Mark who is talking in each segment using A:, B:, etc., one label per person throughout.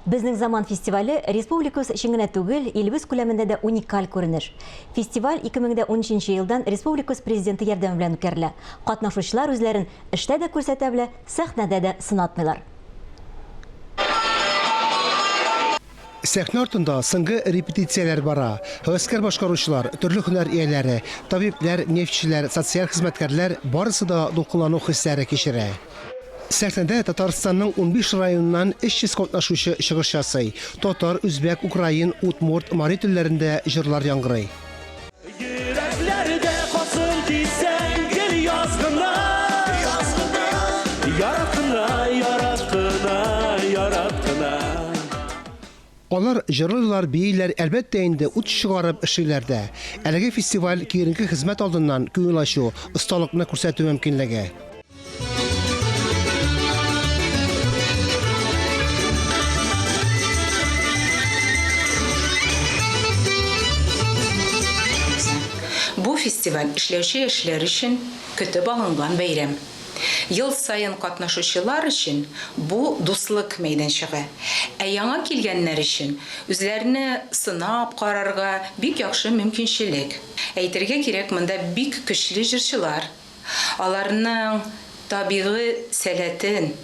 A: Безнең заман фестивале республикабыз өчен генә түгел, илебез күләмендә дә уникаль күренеш. Фестиваль 2013 елдан республикабыз Президенты ярдәме белән үткәрелә. Катнашучылар үзләрен эштә дә күрсәтә белә, сәхнәдә дә сынатмыйлар.
B: Сәхнә артында соңгы репетицияләр бара. Һәвәскәр башкаручылар, төрле һөнәр ияләре, табибләр, нефтьчеләр, социаль хезмәткәрләр барысы да дулкынлану хисләре кичерә. Сәхнәдә Татарстанның 15 районыннан 300 катнашучы чыгыш ясый. Татар, үзбәк, украин, удмурт, мари телләрендә җырлар яңгырый.
C: Йөрәкләрдә калсын дисәң, гел яз гына. Ярат кына, ярат кына, ярат кына.
B: Алар җырлыйлар, бииләр, әлбәттә инде, ут чыгарып эшлиләр дә. Әлеге фестиваль киеренке хезмәт алдыннан күңел ачу, осталыкны күрсәтү мөмкинлеге.
D: Бу фестиваль эшләүче яшьләр өчен көтеп алынган бәйрәм. Ел саен катнашучылар өчен бу дуслык мәйданчыгы, ә яңа килгәннәр өчен үзләрне сынап карарга бик яхшы мөмкинчелек. Әйтергә кирәк, монда бик көчле җырчылар. Аларның табигый сәләтен,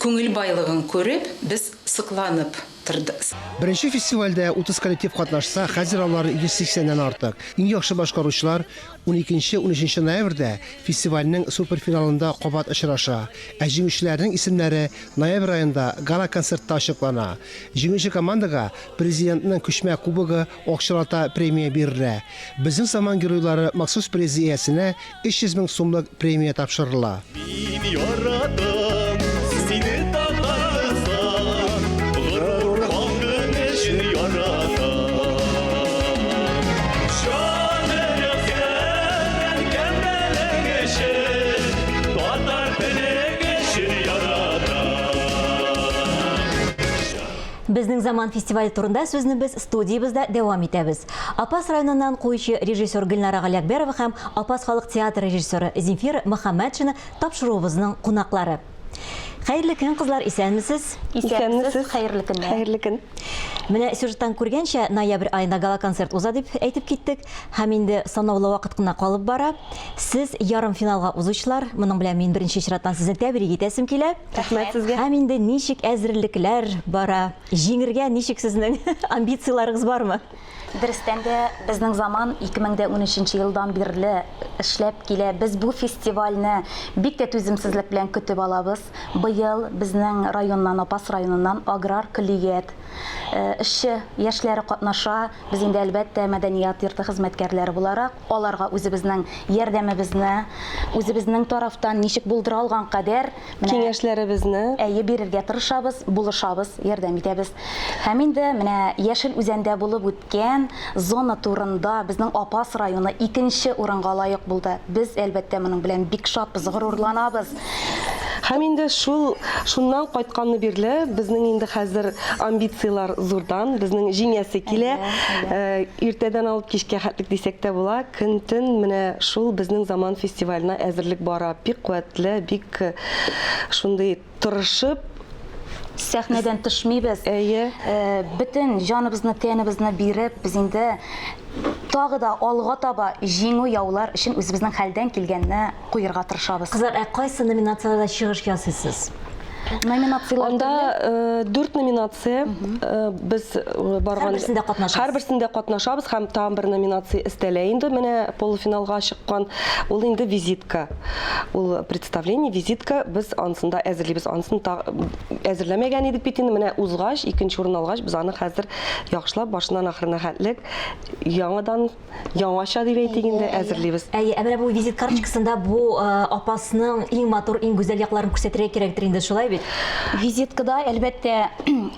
D: күңел байлыгын күреп, без сокланып тордык.
B: Беренче фестивальдә 30 коллектив катнашса, хәзер алар 180 нән артык. Иң яхшы башкаручылар уникенче-унөченче ноябрьдә фестивальнең суперфиналында кабат очраша. Ә җиңүчеләрнең исемнәре ноябрь аенда гала-концертта ачыклана. Җиңүче командага Президентның күчмә кубогы, акчалата премия бирелә. Безнең заман геройлары махсус призы иясенә 300 мең сумлык премия тапшырыла.
C: Мин яратам сине, Татарстан, горур халкың өчен яратам. Җаным әнкәм телең өчен, татар телең өчен яратам.
A: Безнең заман фестивале турында сүзне без студиябездә дәвам итәбез. Апас районыннан куючы режиссер Гөлнара Галиәкбәрова һәм Апас халык театры режиссеры Земфира Мөхәммәтшина тапшыруыбызның кунаклары. Хәерле көн, кызлар, исәнмесез?
E: Исәнмесез, хәерле көннәр.
F: Хәерле көн.
A: Менә сюжеттан күргәнчә, ноябрь аенда гала-концерт уза дип әйтеп киттек. Һәм инде санаулы вакыт кына калып бара. Сез ярымфиналга узучылар, моның белән мин беренче чираттан сезне тәбрик итәсем килә.
F: Рәхмәт сезгә.
A: Һәм инде ничек әзерлекләр бара? Җиңергә ничек сезнең амбицияләрегез бармы?
E: Дөрестән дә, безнең заман 2013 елдан бирле эшләп килә. Без бу фестивальне бик тә түземсезлек белән көтеп алабыз. Быел безнең районнан, Апас районыннан аграр көллият э, эшче яшьләре катнаша. Без инде, әлбәттә, мәдәният йорты хезмәткәрләре буларак, аларга үзебезнең ярдәмебезне, үзебезнең тарафтан ничек булдыра алган кадәр менә
F: киңәшләребезне,
E: әйе, бирергә тырышабыз, булышабыз, ярдәм итәбез. Һәм инде менә Яшел Үзәндә булып үткән зона турында безнең Апас районы икенче урынга лаек булды. Без, әлбәттә, моның белән бик шатбыз, горурланабыз.
F: Һәм инде шул шуннан кайтканны бирле безнең инде хәзер амбицияләр зурдан, безнең җиңәсе килә. Э, иртәдән алып кичкә хәтлек дисәк тә була, көн-төн менә шул безнең заман фестиваленә әзерлек бара. Бик куәтле, бик э, шундый тырышып
E: сәхнәдән төшмибез.
F: Әйе.
E: Э, бөтен җаныбызны, тәнебезне биреп, без инде тагы да алга таба җиңү яулар өчен үзебезнең хәлдән килгәнне куерга тырышабыз.
A: Кызлар, ә кайсы номинацияләрдә чыгыш ясыйсыз?
E: Номинацияләр
F: Анда э, дүрт номинация э, без э, барган.
A: Һәрберсендә катнашасыз.
F: Һәрберсендә катнашабыз һәм тагын бер номинация өстәлә инде менә полуфиналга чыккан. Ул инде визитка. Ул представление, визитка. Без анысын да әзерлибез. Анысын та әзерләмәгән идек бит инде. Менә узгач, икенче урын алгач, без аны хәзер яхшылап башыннан ахырына хәтлек яңадан яңача дип әйтик инде әзерлибез.
A: Әйе, ә менә бу визит карточкасында бу э, апасның иң матур, иң гүзәл якларын күрсәтергә кирәктер инде, шулай бит?
E: Визиткада, әлбәттә,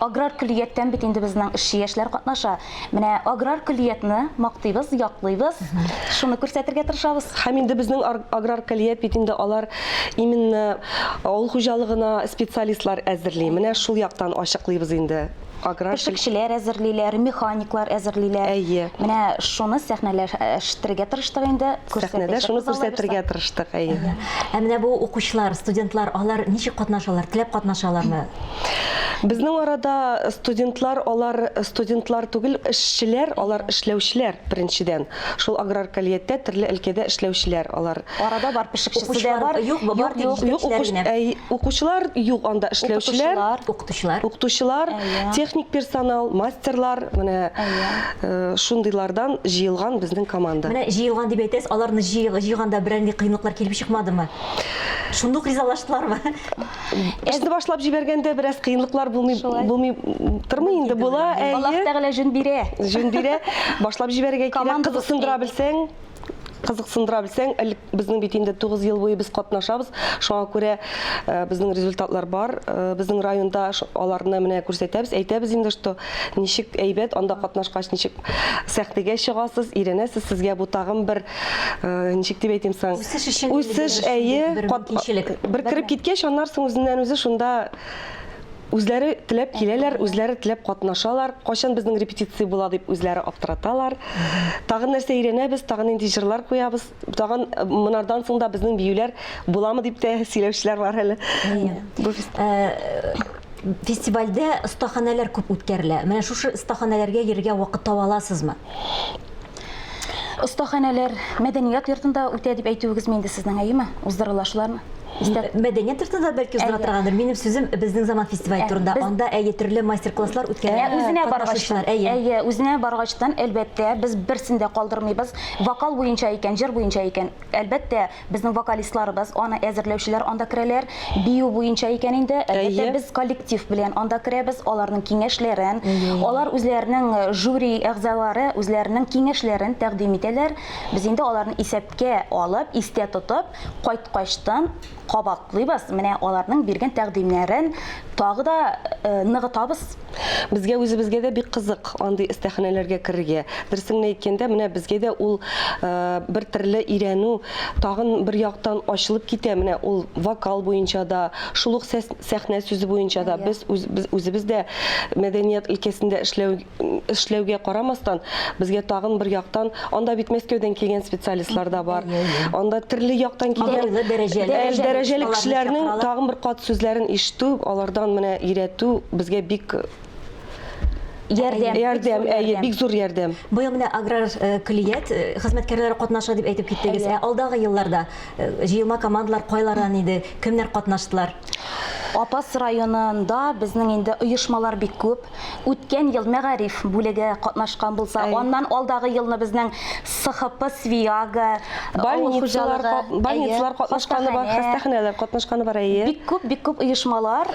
E: аграр көллияттән бит инде безнең эшче яшьләр катнаша. Менә аграр көллиятне мактыйбыз, яклыйбыз, шуны күрсәтергә тырышабыз.
F: Һәм инде безнең аграр көллият бит инде алар именно авыл хуҗалыгына специалистлар әзерли. Менә шул яктан ачыклыйбыз инде. Аграр
E: Пешекчеләр әзерлиләр, механиклар әзерлиләр.
F: Әйе.
E: Менә шуны сәхнәләштерергә тырыштык инде.
F: Сәхнәдә шуны күрсәтергә тырыштык, әйе.
A: Ә менә бу укучылар, студентлар, алар ничек катнашалар? Теләп катнашалармы?
F: Безнең арада студентлар, алар студентлар түгел, эшчеләр, алар эшләүчеләр, беренчедән. Шул аграр көллияттә төрле өлкәдә эшләүчеләр алар.
E: Арада бар пешекчесе дә бар.
A: Юк, бар тик җитәкчеләр генә.
F: Укучылар юк анда, эшләүчеләр.
A: Укытучылар.
F: Укытучылар, техник персонал, мастерлар, менә шундыйлардан җыелган безнең команда.
A: Менә җыелган дип әйтәсез, аларны җыйганда берәр нинди кыенлыклар килеп чыкмадымы? Шундук ризалаштылармы?
F: Эшне башлап җибәргәндә бераз кыенлыклар булмый булмый тормый инде була.
E: Аллаһ Тәгалә җүн бирә.
F: Җүн бирә. Башлап җибәрергә кирәк. Кызыксындыра белсәң, кызыксындыра белсәң, элек безнең бит инде 9 ел буе без катнашабыз. Шуңа күрә э, безнең результатлар бар. Э, безнең районда аларны менә күрсәтәбез, әйтәбез инде, что ничек әйбәт анда катнашкач, ничек сәхнәгә чыгасыз, өйрәнәсез, сезгә бу тагын бер Э, ничек дип әйтим соң?
A: Үсеш өчен
F: үсеш, әйе,
A: бер мөмкинчелек.
F: Бер кереп киткәч, аннан соң үзеннән үзе шунда үзләре теләп киләләр, үзләре теләп катнашалар. Кайчан безнең репетиция була дип үзләре аптыраталар. Тагын нәрсә өйрәнәбез, тагын нинди җырлар куябыз, тагын э, монардан соң да безнең биюләр буламы дип тә сөйләүчеләр бар әле.
A: Бу э, фестивальдә остаханәләр күп үткәрелә. Менә шушы остаханәләргә йөрергә вакыт таба аласызмы?
E: Остаханәләр мәдәният йортында үтә дип әйтүегезме инде сезнең, әйеме? Уздырыла шулармы?
A: Истә... Мәдәният йортында бәлки уздыра торгандыр. Минем сүзем безнең заман фестивале турында. Анда әйе төрле мастер-класслар үткәрә.
E: Үзенә баргачтан, әйе, үзенә баргачтан, әлбәттә, без берсен дә калдырмыйбыз. Вокал буенча икән, җыр буенча икән, әлбәттә, Безнең вокалистларыбыз, аны әзерләүчеләр анда керәләр. Бию буенча икән инде, әлбәттә, без коллектив белән анда керәбез, аларның киңәшләрен, алар үзләренең э, жюри әгъзалары үзләренең киңәшләрен тәкъдим итәләр. Без инде аларны исәпкә алып, истә тотып, кайткачтан кабатлыйбыз. Менә аларның биргән тәкъдимнәрен тагы да э, ныгытабыз.
F: Безгә үзебезгә дә бик кызык андый эстәханәләргә керергә. Дөресен генә әйткәндә, менә безгә дә ул э, бер төрле өйрәнү, тагын бер яктан ачылып китә. Менә ул вокал буенча да, шул ук сәхнә сүзе буенча да без, үз, без үзебез дә мәдәният өлкәсендә эшләү, эшләүгә карамастан, безгә тагын бер яктан, анда бит Мәскәүдән килгән специалистлар да бар. Анда төрле яктан килгән
A: Абруйлы, дәрәҗәле,
F: дәрәҗәле кешеләрнең тагын бер кат сүзләрен ишетү, алардан менә өйрәтү безгә бик
E: ярдәм.
F: Ярдәм, әйе, бик зур ярдәм.
A: Быел менә аграр э, көллият э, хезмәткәрләре катнаша дип әйтеп киттегез. Ә алдагы елларда э, җыелма командалар кайлардан иде, кемнәр катнаштылар?
E: Апас районында безнең инде оешмалар бик күп. Үткән ел мәгариф бүлеге катнашкан булса, аннан алдагы елны безнең СХП Свияга,
F: авыл хуҗалыгы, больницалар катнашканы бар, хастаханәләр катнашканы бар, әйе.
E: Бик күп, бик күп оешмалар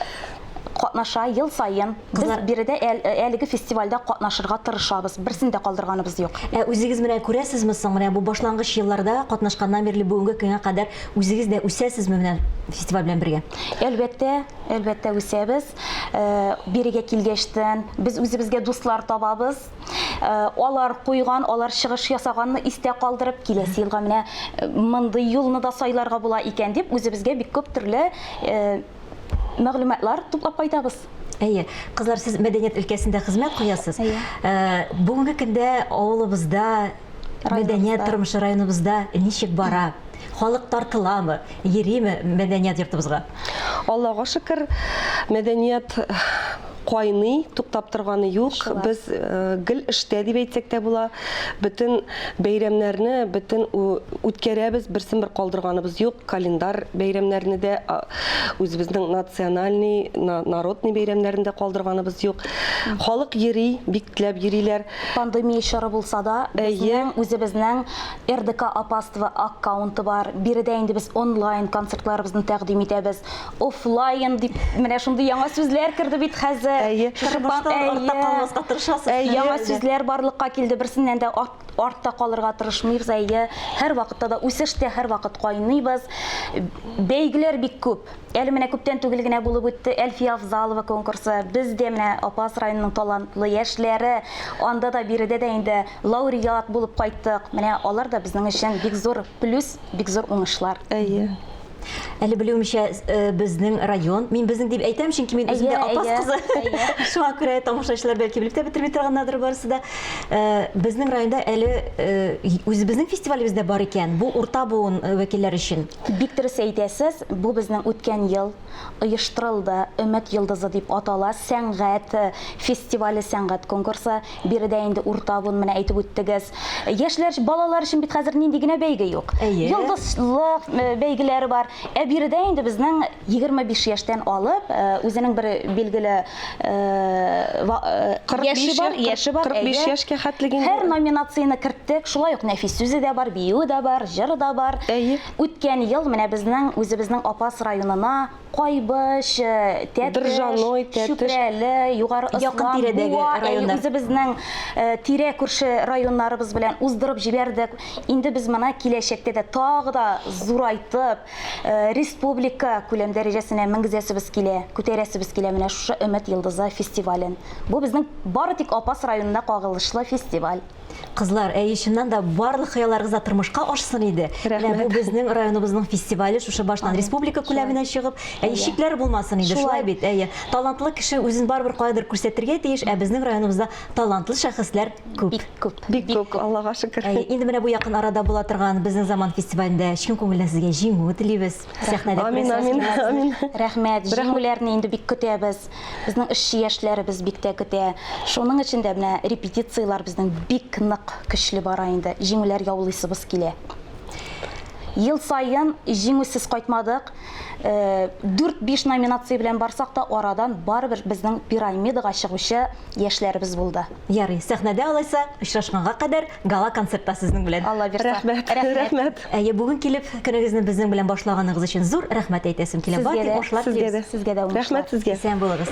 E: катнаша ел саен. Без биредә әлеге фестивальдә катнашырга тырышабыз. Берсен дә калдырганыбыз юк.
A: Ә үзегез менә күрәсезме соң, менә бу башлангыч елларда катнашканнан бирле бүгенге көнгә кадәр үзегез дә үсәсезме менә фестиваль белән бергә?
E: Әлбәттә, әлбәттә үсәбез. Э, бирегә килгәчтен без үзебезгә дуслар табабыз. Э, алар куйган, алар чыгыш ясаганны истә калдырып, киләсе елга менә э, мондый юлны да сайларга була икән дип, үзебезгә бик күп төрле мәгълүматлар туплап кайтабыз.
A: Әйе, кызлар, сез мәдәният өлкәсендә хезмәт куясыз. Бүгенге көндә авылыбызда мәдәният тормышы районыбызда ничек бара? Халык тартыламы, йөриме мәдәният йортыбызга?
F: Аллага шөкер, мәдәният кайный, туктап торганы юк. Без э, гел эштә дип әйтсәк тә була. Бөтен бәйрәмнәрне, бөтен үткәрәбез, берсен бер калдырганыбыз юк. Календар бәйрәмнәрне дә, үзебезнең национальный, народный бәйрәмнәрне дә калдырганыбыз юк. Халык йөри, бик теләп йөриләр.
E: Пандемия чоры булса да, безнең үзебезнең РДК Апастово аккаунты бар. Биредә инде без онлайн концертларыбызны тәкъдим итәбез. Офлайн дип менә шундый яңа сүзләр керде бит хәзер.
F: Әйе.
A: Тормыштан артта калмаска тырышасыз.
E: Яңа сүзләр барлыкка килде. Берсеннән дә артта калырга тырышмыйбыз. Әйе, һәрвакытта да үсештә, һәрвакыт кайныйбыз. Бәйгеләр бик күп. Әле менә күптән түгел генә булып үтте Әлфия Авзалова конкурсы. Без дә менә Апас районының талантлы яшьләре, анда да биредә дә инде лауреат булып кайттык. Менә алар да безнең өчен бик зур плюс, бик зур уңышлар.
F: Әйе.
A: Әле белүемчә, э, безнең район, мин безнең дип әйтәм, чөнки мин үзем дә Апас кызы. Шуңа күрә тамашачылар бәлки белеп тә бетерми торганнардыр барысы да. Э, безнең районда әле э, үзебезнең фестивалебез дә бар икән. Бу урта буын вәкилләре өчен.
E: Бик дөрес әйтәсез, бу безнең үткән ел оештырылды, Өмет йолдызы дип атала, сәнгать фестивале, сәнгать конкурсы. Биредә инде урта буын, менә әйтеп үттегез. Яшьләр, балалар өчен бит хәзер нинди генә бәйге юк.
A: Әйе.
E: Йолдызлык э, бәйгеләре бар. Ә биредә инде безнең 25 яшьтән алып, э, үзенең бер билгеле э, яше бар, яше бар.
F: 45 яшькә хәтле
E: инде. Һәр номинацияне керттек. Шулай ук нәфис сүзе дә бар, биюе дә бар, җыры да бар.
F: Әйе.
E: Үткән ел менә безнең үзебезнең Апас районына Кайбыч, Тәтеш,
F: Држаной, Тәтеш.
E: Чүпрәле, Югары Ослан,
A: Якын тирәдәге
E: Буа, әйе,
A: районнар.
E: үзебезнең тирә күрше районнарыбыз белән уздырып җибәрдек. Инде без моны киләчәктә дә тагы да зурайтып, республика күләм дәрәҗәсенә менгезәсебез килә, күтәрәсебез килә менә шушы Өмет йолдызы фестивален. Бу безнең бары тик Апас районына кагылышлы фестиваль.
A: Кызлар, әйе, чыннан да барлык хыялларыгыз да тормышка ашсын иде. Менә бу безнең районыбызның фестивале шушы баштан республика күләменә чыгып, әйе, чикләр булмасын иде, шулай бит, әйе. Талантлы кеше үзен барыбер каядыр күрсәтергә тиеш, ә безнең районыбызда талантлы шәхесләр күп.
E: Бик күп.
F: Бик күп, Аллага шөкер.
A: Әйе, инде менә бу якын арада була торган Безнең заман фестивалендә чын күңелдән сезгә җиңү телибез. Сәхнәдә
F: Амин, амин, амин.
E: Рәхмәт, җиңүләрне инде бик көтәбез. Безнең эшче яшьләребез бик тә көтә. Шуның өчен дә менә репетицияләр безнең бик нык көчле бара инде. Җиңүләр яулыйсыбыз килә. Ел саен җиңүсез кайтмадык. Э, дүрт-биш номинация белән барсак та, арадан барыбер безнең пирамидага чыгучы яшьләребез булды.
A: Ярый, сәхнәдә алайса, очрашканга кадәр гала-концертта сезнең белән.
E: Алла бирса.
F: Рәхмәт, рәхмәт.
A: Әйе, бүген килеп, көнегезне безнең белән башлаганыгыз өчен зур рәхмәт әйтәсем килә.
E: Сезгә
A: Бар
E: дә,
A: тик уңышлар
F: Сезгә
A: телибез.
F: дә.
E: Сезгә дә уңышлар.
F: Рәхмәт сезгә.
A: Исән булыгыз.